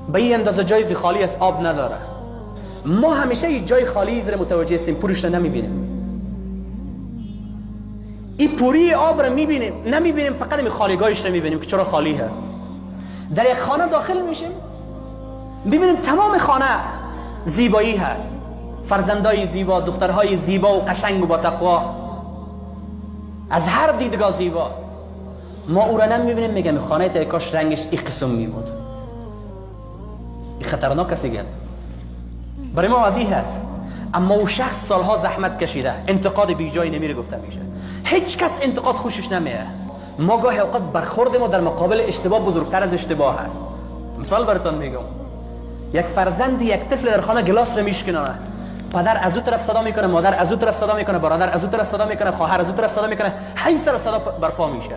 به این اندازه جای خالی از آب نداره. ما همیشه این جای خالی زیر متوجه هستیم، پورش نمیبینیم. این پوری آب رو میبینیم نمیبینیم، فقط این خالیگاهش رو میبینیم که چرا خالی هست. در یک خانه داخل میشیم میبینیم تمام خانه زیبایی هست، فرزندای زیبا، دخترهای زیبا و قشنگ و با تقوا، از هر دیدگاه زیبا. ما او را نمیبینیم، میگم خانه تا کاش رنگش این قسم میبود. این خطرناک است دیگه، برای ما عادی هست. اما او شخص سالها زحمت کشیده، انتقاد بی جایی نمیره گفته میشه، هیچ کس انتقاد خوشش نمیه. ما گاهی اوقات برخورد ما در مقابل اشتباه بزرگتر از اشتباه هست. مثال براتون میگم، یک فرزند، یک طفل در خانه گلاس رو میشکنه، پدر از اون طرف صدا میکنه، مادر از اون طرف صدا میکنه، برادر از اون طرف صدا میکنه، خواهر از اون طرف صدا میکنه، هی سر صدا برپا میشه.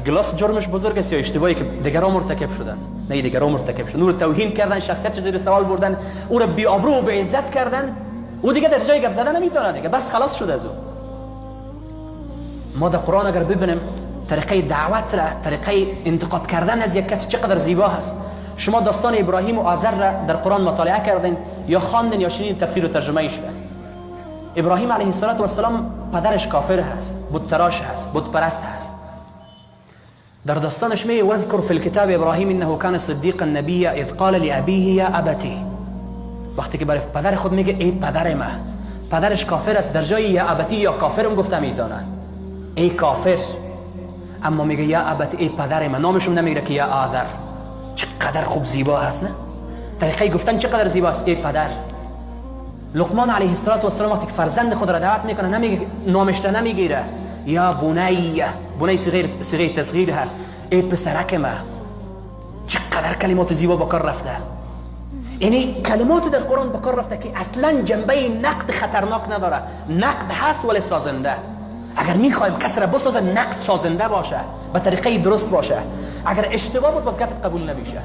گلاس جرمش بزرگ است یا اشتباهی که دیگران مرتکب شدن؟ نه، دیگران مرتکب شدن، او رو توهین کردن، شخصیتش زیر سوال بردن، او رو بی آبرو و بی عزت کردن، او دیگه در جای گپ زدن نمیتونه، دیگه بس خلاص شده از او. ما در قرآن اگر ببینیم طریقه دعوت را، طریقه انتقاد کردن از یک کسی چقدر زیبا هست. شما داستان ابراهیم و آذر را در قرآن مطالعه کردین یا خواندین یا شنیدین تفسیر و ترجمه ایش را. ابراهیم علیه السلام پدرش کافر هست، بت تراش هست، بت پرست هست. در داستانش میگه واذکر فی الکتاب ابراهیم انه کان صدیقا نبیا اذ قال لابیه یا ابتی. وقتی که برای پدر خود میگه ای پدر من، پدرش کافر است، در جای یا ابتی یا کافرم گفته میدانه، ای کافر، اما میگه یا ابتی، ای پدر من، نامشون نمیگه که یا آذر. چقدر خوب زیبا هست، نه؟ طریقه گفتن چقدر زیبا است، ای پدر. لقمان علیه السلام وقتی که فرزند خود را دعوت میکنه نمیگه، نامش را نمیگیره، یا بنی، بنی صیغه تصغیر هست، ای پسرک ما. چقدر کلمات زیبا با کار رفته، یعنی کلمات در قرآن با کار رفته که اصلا جنبه نقد خطرناک نداره. نقد هست ولی سازنده. اگر میخوایم کس را بسازه، نقد سازنده باشه، به طریقه درست باشه. اگر اشتباه بود باز گپت قبول نمیشه.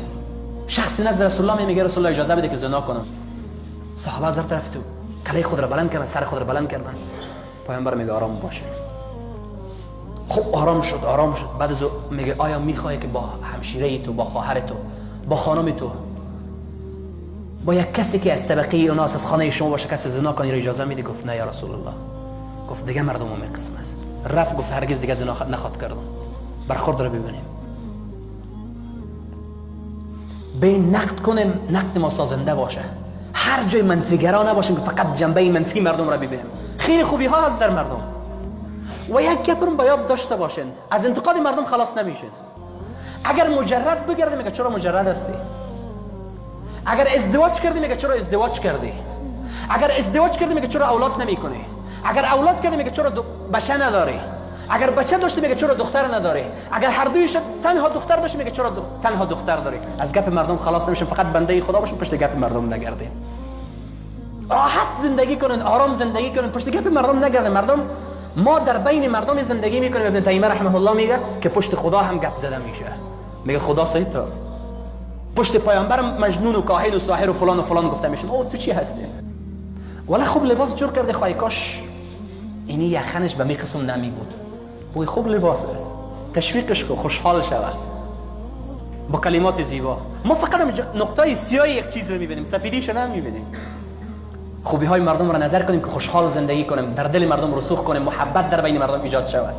شخص نزد رسول الله میگه رسول الله اجازه بده که زنا کنم. صحابه از هر طرف تو کله خود را بلند کردن، سر خود را بلند کردن. پیامبر میگه آرام باشه. خب آرام شد، آرام شد. بعد از میگه آیا میخوای که با همشیره تو، با خواهر تو، با خانم تو، با یک کسی که از طبقه اوناس از خانه شما باشه کسی زنا کنی را اجازه میدی؟ گفت نه یا رسول الله. گفت دیگه مردم هم قسم است. رفت گفت هرگز دیگه زنا نخواد کردم. برخورد رو ببینیم، به نقد کنیم، نقد ما سازنده باشه. هر جای منفیگرا نباشیم که فقط جنبه منفی مردم را ببینیم. خیلی خوبی ها هست در مردم. و یک گپ باید داشته باشین، از انتقاد مردم خلاص نمیشین. اگر مجرد بگردی میگه چرا مجرد هستی؟ اگر ازدواج کردی میگه چرا ازدواج کردی؟ اگر ازدواج کردی میگه چرا اولاد نمیکنی؟ اگر اولاد کردی میگه چرا بچه نداری؟ اگر بچه داشتی میگه چرا دختر نداری؟ اگر هر دویش تنها دختر داشتی میگه چرا تنها دختر داری؟ از گپ مردم خلاص نمیشیم، فقط بنده خدا باشیم، پشت گپ مردم نگردیم. راحت زندگی کنن، آرام زندگی کنن، پشت گپ مردم نگردیم. مردم، ما در بین مردم زندگی میکنیم. ابن تیمیه رحمه الله میگه که پشت خدا هم گپ زده میشه، میگه خدا سید راست، پشت پیامبر مجنون و کاهن و ساحر و فلان و فلان گفته میشن. او تو چی هستی؟ ولی خوب لباس جور کرده، خواهی کاش اینی یخنش به می قسم نمی بود. بوی خوب لباس است، تشویقش کو، خوشحال شوه با کلمات زیبا. ما فقط نقطه سیاه یک چیز رو میبینیم، سفیدیش رو نمیبینیم. خوبی های مردم را نظر کنیم که خوشحال زندگی کنیم، در دل مردم رسوخ کنیم، محبت در بین مردم ایجاد شود.